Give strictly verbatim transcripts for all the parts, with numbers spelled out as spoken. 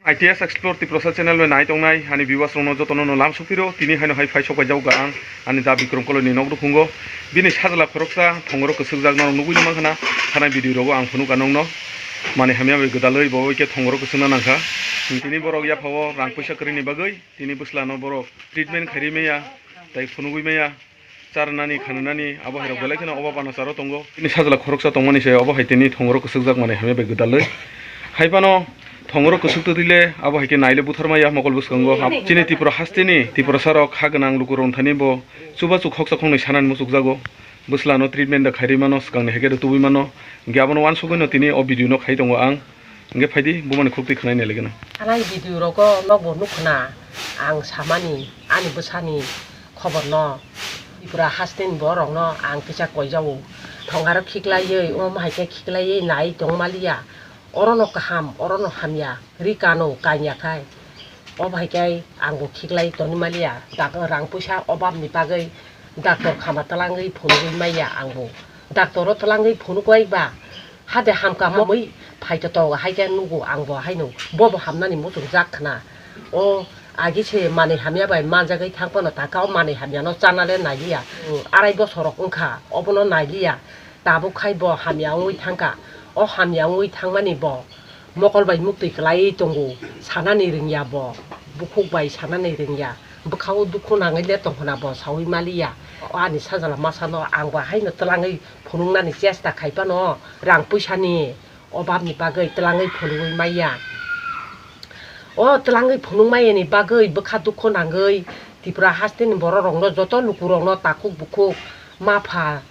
I T S Explore Tiprasa channel bai nai tongnai ani viewers rokno jotono no lam sopiro, tini haino hai phai sok bai jago ang ani da Bikram Koloi ni nok rukhungo. Bini sajla khoroksa thongoro kwswkjak norok nugui mankha na, thanai video rogo ang phunuk anokno. Mani hamya bai gwdalwi bo bai khe thongoro kwswkna nangkha. Tini borok yaphao rang puisa kwrwini bagwi tini bwslano borok treatment khairi maya, tai phunugui maya. Charnani, khanani, abo hai rok belai kheno obo bana charo tongo. Bini sajla khoroksa tongmani se obo hai tini thongoro kwswkjak mani hamya bai gwdalwi. Hai phano thongoro kwswk twtwile abo hai khe naile buthar maya mokol bwskango. Chini Tripura hasteni Tiprasa rok ha gwnang luku rok thani bo chubachu khoksa khoknwi sanani muchukjago. Bwslano treatment da khairi mano, swkangni hai khe da tubui mano. Hingkhe abono uansugwino tini o video no khai tongo ang. Hingkhe phaidi, bumani khuk twi khwnai nai lagino. Anai video rogo nokbo nukhna ang samani, ani bwsani khoborno, Tripura hasteni borokno ang kisa koijao. Thongaro khiklaiwi, omo hai khe khiklaiwi nai tongmaliya. Orono kaham, orono hamya, ri kano kanya khai. Obo hai khe angbo khiklai tongmaliya. Dak rang puisa obabni bagwi doctor khama twlangwi phunugwi maya angbo. Doctor o twlangwi phunugwi ba. Hade hamka mamwi phaito to hai khe nugo ang bo haino. Bo bo hamnani muchung jak khna. O agi se manwi hamya bai manjagwi thang phano taka o manwi hamya no chana le nai liya. Arai bosor rok wngkha obono nai liya. Tabuk khai bo hamya wngwi thangkha. O hamya wngwi thangmani bo mokol bai muktwi kwlaiwi tongo. Sanani rwngya bo. Bukhuk bai sanani rwngya. Bwkha o dukhu nangwi le tong khna bo saui ma liya. O ani sajla masa no ang bo haino twlangwi phunuknani chesta khai phano rang puisani obabni bagwi twlangwi phunugwi maya. O twlangwi phunuk mayani bagwi bwkha dukhu nangwi Tripura hasteni borok rokno joto luku rokno takhuk bukhuk mapha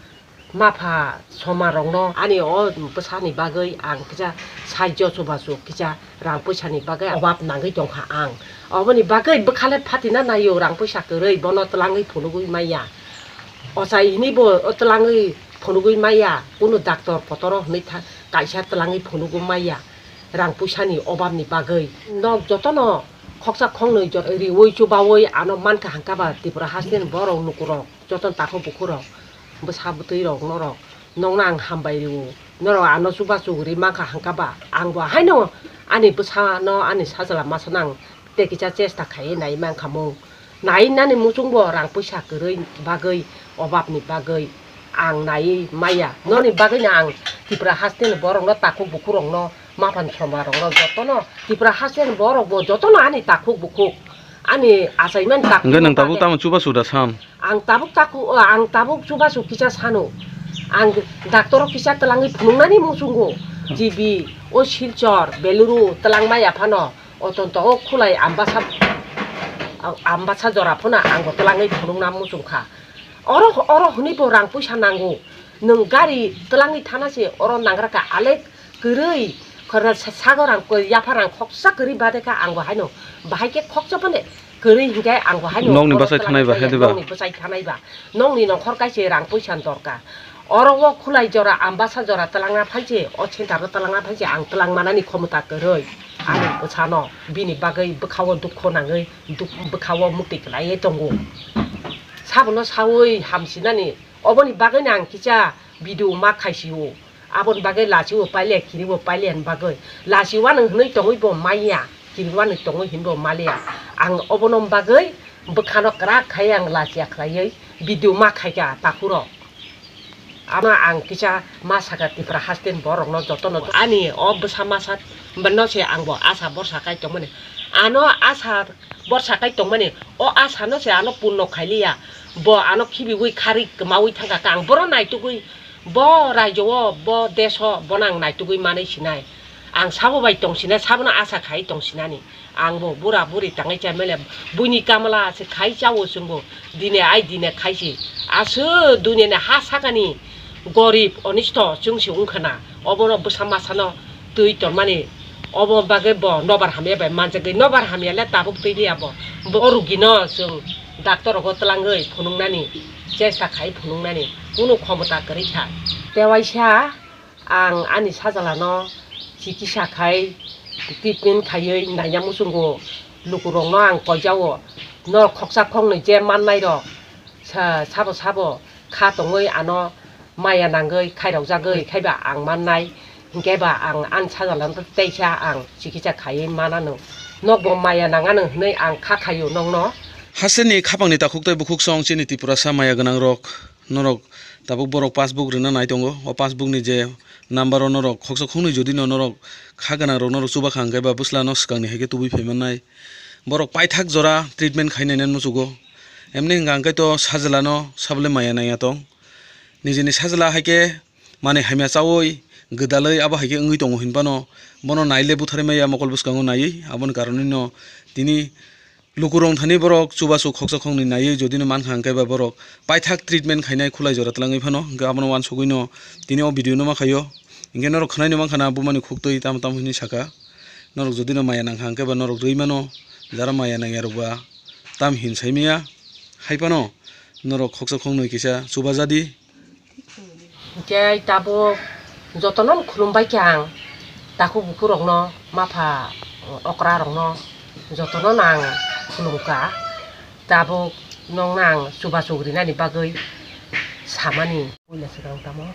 mapha soma rokno ani o bwsani bagwi ang kisa saijo chubachu kisa rang puisani bagwi obab nangwi tongkha ang. Oboni bagwi bwkhale phatina naio rang puisa kwrwi bono twlangwi phunugwi maya. Ochai hini bo o twlangwi phunugwi maya, kunu doctor kotoro hwnwi tha-, kaisa twlangwi phunugwi maya, rang puisani obabni bagwi. Nok jotono khoksa khoknwi jot-, riwi chubawi ano mankha hangkha ba Tripura hasteni borok lukurok, jotono takhuk bukhurok, bwsa bwtwi rok norok, nokno ang hambai rio, norok ano chubachu ri mankha hangkha ba, ang bo haino ani bwsano ani sajla masano ang tei kisa chesta khaiwi nai mankha mung. Nai nani muchungbo rang puisa kwrwi bagwi, obabni bagwi ang naiwi maya. Noni bagwino ang Tripura hasteni borokno takhuk bukhurokno, maphan soma rokno jotono, Tripura hasteni borokbo jotono ani takhuk bukhuk, ani achaimani takhuk. Hwnkhe nwng tabuk bagwi tamo chubachu da sam? Ang tabuk takhuk, ang tabuk chubachu kisa sano. Ang doctor o kisa twlangwi phunuknani muchungo. G B, o Silchar, Beluru twlangmaya phano. O tonto o khulai Ambasa, Ambasa jora phano ang bo twlangwi phunukna muchung kha. Oro, oro hwnwi bo rang puisa nango. Nwng gari twlangwi thana se oro nangra kha alek kwrwi khorna sa-, sago rang koi yapha rang khoksa kwrwi bade kha ang bo haino bahai khe khoksa phane kwrwi hinkhe ang bo haino Nokni oro bwsai twlangwi thanai ba thangya, hai diba? Nokni bwsai thanai ba. Nokni nongkhor kaise rang puisa ni dorkar. Oro o khulai jora, Ambasa jora twlangna phaise, o center o twlangna phaise, ang twlang manani khomota kwrwi. Ani bwsano, bini bagwi bwkhao dukho nangwi, duk-, bwkhao muktwi kwlaiwi tongo. Sabono sawi hamsinani, oboni bagwino ang kisa video ma khaisio. Aboni bagwi lachio pailiya, kiribo pailiya ni bagwi. Lachio ano hwnwi tongwi bo manya, kiribo ano tongwi hinwi bo maliya. Ang obono bagwi bwkhano kwrak khai ang lachiya khlaiwi video ma khaikha takhuro. Ano ang kisa ma sakha Tripura hasteni borokno jotono ani o bwsa masa no se ang bo asa borsa kai tongmani. Ano asa borsa kai tongmani, o asa no se ano purno khailiya. Bo ano khibiwi kharwi kwmawi thangkha kha ang boro naitugwi, bo raijo o, bo desh o bono ang naitugwi manwi sinai. Ang sabo bai tongsinai, sabono asa khai tongsinani. Ang bo bura buri tangwi chaimale, buini kamla se khai chao chwngbo. Dine ai dine khaisi. Aswk duniani ha sakani gorib onisto chwngsi wngkhana. Obono bwsa masano twi tonmani. Obo bagwi bo nobar hamya bai manjagwi. Nobar hamya le tabuk twi liya bo. Bo rugino chwng doctor rogo twlangwi phunuknani chesta khai phunuknani. Kunu khomota kwrwi kha. Tewaisa ang ani sajalano chikisa khai treatment khaiwi naina muchungo lukurokno ang koijao. Norok khoksa khoknwi je mannairok sa-, sabo sabo kha tongwi ano maya nangwi khairokjagwi khaiba ang mannai, hinkhe ba ang ani sajalano teisa ang chikisa khaiwi manano. Nokbo maya nangano hwnwi ang kha khaio nokno. Hasteni khapangni takhuk tei bukhuksong chini Tiprasa maya gwnangrok, norok tabuk borok passbook rwna nai tongo. O passbookni je number-o norok khoksa khoknwi jodi no norok kha gwnangrok norok chuba kha hwnkhe ba bwslano swkangni hai khe tubui phai mannai. Borok paithak jora treatment khai nainani muchugo. Emni hwnkha hwnkhe to sajlano sabole maya nangya tong. Nijini sajla hai khe manwi hamya chaui, gwdalwi abo hai khe wngwi tongo hinphano, bono naile butharwi maya mokol bwskango naiwi, aboni karonwino tini lukurok thani borok chubachu khoksa khoknwi naiwi jodino mankha hwnkhe ba borok paithak treatment khainai khulai jora twlangwi phano, hwnkhe abono uansugwino tini o video no ma khaio. Hwnkhe norok khwnaino mankha na bumani khuktwi tamo tamo hinwi saka, norok jodino maya nangkha hwnkhe ba norok rwi mano, jara maya nangyarok ba tam hin saimaya, hai phano norok khoksa khoknwi kisa chubajadi. Hwnkhe tabuk jotono khulumbai khe ang, takhuk bukhurokno, mapha okrarokno jotono ang khulumkha. Tabuk nokno ang chubachu rinani bagwi samani puila swkang tamo.